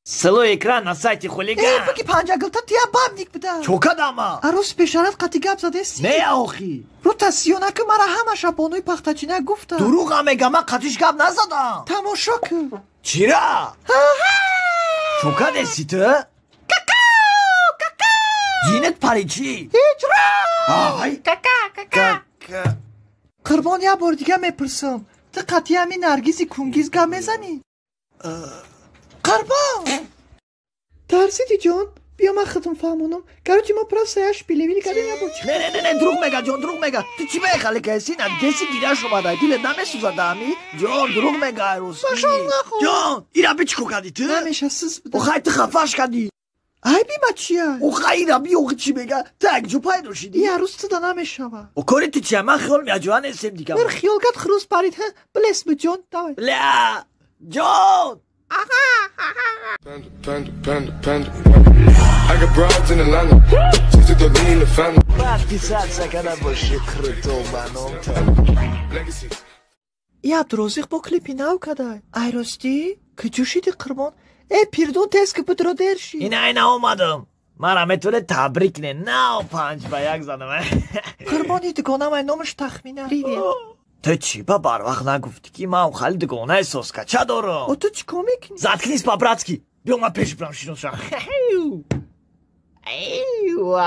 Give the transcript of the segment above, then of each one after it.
Ссылой экран на сайте хулиган. Э, буки панҷагилта тия бабник буда. Чо кадама? Арӯси пешараф қати гап задеси? Не, охи. Рута сиёнаки мара ҳамаша бонуи пахтачина гуфта. Дурӯға мега, ман қатиш гап назадам. Тамошо кун. Чира? Чо кадеси ту? Ҷинат пари чӣ? Ҳеҷ ра. Ай. Кака, кака. Қурбон, як бор дига мепурсам. Ту қати ҳамин Наргизи кунгиз гап мезанӣ? Қурбон! Тарсиди, ҷон? Биё, ман худам фаҳмонам. Короче, мо просто як шпилевили кардем, як бор. Не, не, не, не, дурӯғ мега, ҷон, дурӯғ мега. Ту чӣ мехали каси? Наргиси гиряш омада. Дилет намесӯзад ами? Ҷон, дурӯғ мега, айрӯс. Пашон нахӯр. Ҷон, ира би чӣ кор кардӣ ту? Намеша, сиз буда. Охай, ту хафаш кардӣ. Айби ма чия? Охай, ира би, охи, чӣ мега? Ту як ҷо пайдо шидӣ? И арӯз туда намешава. О, кори ту чия? Ман хиёл меаҷоа нестем дигам. Мир хиёл кард, хирӯз парид. Билес бу, ҷон, давай. Ля, ҷон! Panda, panda, panda, panda. I got broads in Atlanta. Just to lean the family. Подписаться када боши круто ба ном. Legacies. И Абдурозиқ бо клипи нав кадай. Ай, ростӣ? Куҷо шиди, Қурбон? Э, пирдон, тез ки будро, дер шид. Ина, ина омадам. Мара метавонед табрик кунед. Нав 5-1 задам. Қурбони, дугонамай, номаш Тахмина. Привет. Ту чӣ ба барвақт нагуфтӣ, ки ман хали дугонаи соскача дорам? О, ту чӣ кор мекунӣ? Заткнись по-братски. Биё, ман пеш бирам, шиносам.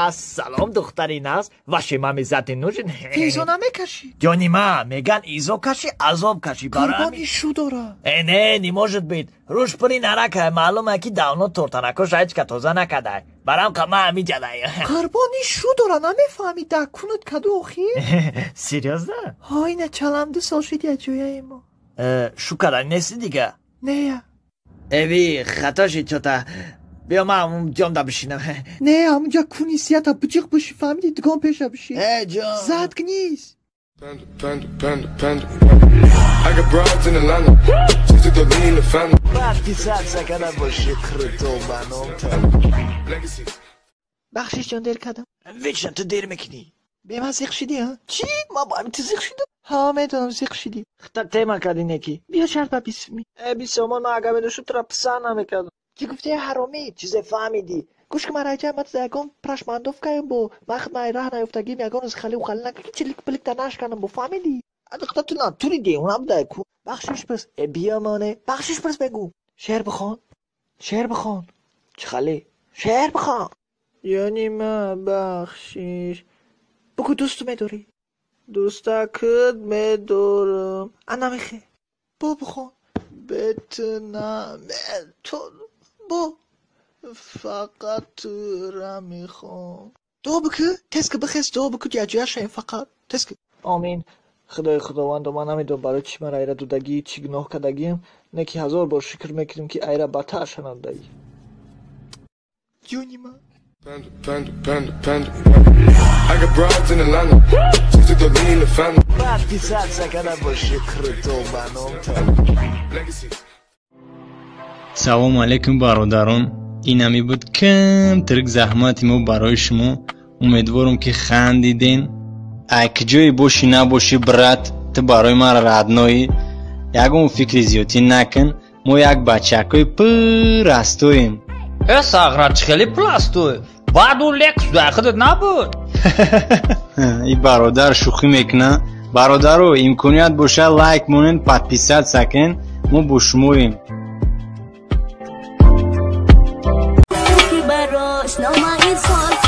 Ассалом, духтари нағз. Вашей маме зад не нужен? Изо намекашӣ? Ҷони ман, меган, изо каши, азоб каши. Қурбони, шу дора. Э, не, не может быть. Руш пури наракай, маълума, ки давно тортанакош ҳечка тоза накардай. Барам қа ман ҳамиҷадай. Қурбони, шу дора, намефаҳмӣ, дакунут каду охир. Серьёзно? Ҳо, ина чалам, 2 сол шид яҷояи мо. Э, шу кадай нести дига? Нея. Эви, хато шид чота. Биё, ман ҷомда бишинам. Не, ҳамунҷа куни сията биҷиқ биши, фаҳмиди, дугон пеша биши. Э, ҷон. Заткнись. Panda, panda, panda, panda. I got broads in Atlanta. Just to lean the family. Подписаться када боши круто ба ном. Legacies. Бахшиш, ҷон, дер кардам. Вечно ту дер мекунӣ. Бема зиқ шидӣ, а? Чӣ, ман бо ҳамин ту зиқ шидам? Ҳа, медонам, зиқ шидӣ. Хта тема кардӣ неки. Биё, шарт ба 20 ми. Э, 20 сомон ман агар медоштам, тура писанд намекардам. Чӣ гуфти, ҳаромӣ? Чизе фаҳмидӣ? Гӯш ки, ман раҷа мат ягон прашмандовкаем бо ман худ ман раҳ наёфтагим, ягон рӯз хали ухали нака, ки чилик пилик та нашканам бо, фаҳмидӣ? Духта, ту натури девона будай ку. Бахшиш пирс. Э, биё, моне. Бахшиш пирс, бегӯ. Шеър бихон, шеър бихон. Чӣ хали? Шеър бихон. Ёни ма бахшиш бугӯ, дӯсту медорӣ? Дӯстакат медорам. А намехе бо бихон. Бету бо. Фақат тура мехоҳам. Дуо бикӯ, тез ки бихез, дуо бикӯ, яҷоя шавем, фақат тез ки. Омин. Худои худовандо, ман намедонам, барои чӣ ман айра дудагӣ, чӣ гуноҳ кардагиам, не ки ҳазор бор шукр мекунем, ки айра бадтар надодагӣ. Ҷони ман. Panda, panda, panda, panda. I got broads in Atlanta. Just to lean the family. Подписаться када боши круто ба ном. Legacies. Салому алейкум, бародарон. Инами буд камтирк заҳмати мо барои шумо. Умедворам, ки хандиден. Ай куҷое бошӣ набошӣ, брат, ту барои ман родной. Ягон фикри зиёдтӣ накун, мо як бачакҳои пуррастоем. Э, сағра, чӣ хеле пуласту? Баъд у Лексус дар худат набуд? И бародар шӯхӣ мекунад. Бародаро, имконият бошад, лайк монен, подписаться кунен. Мо бо шумоем. Ки барош номаи сол.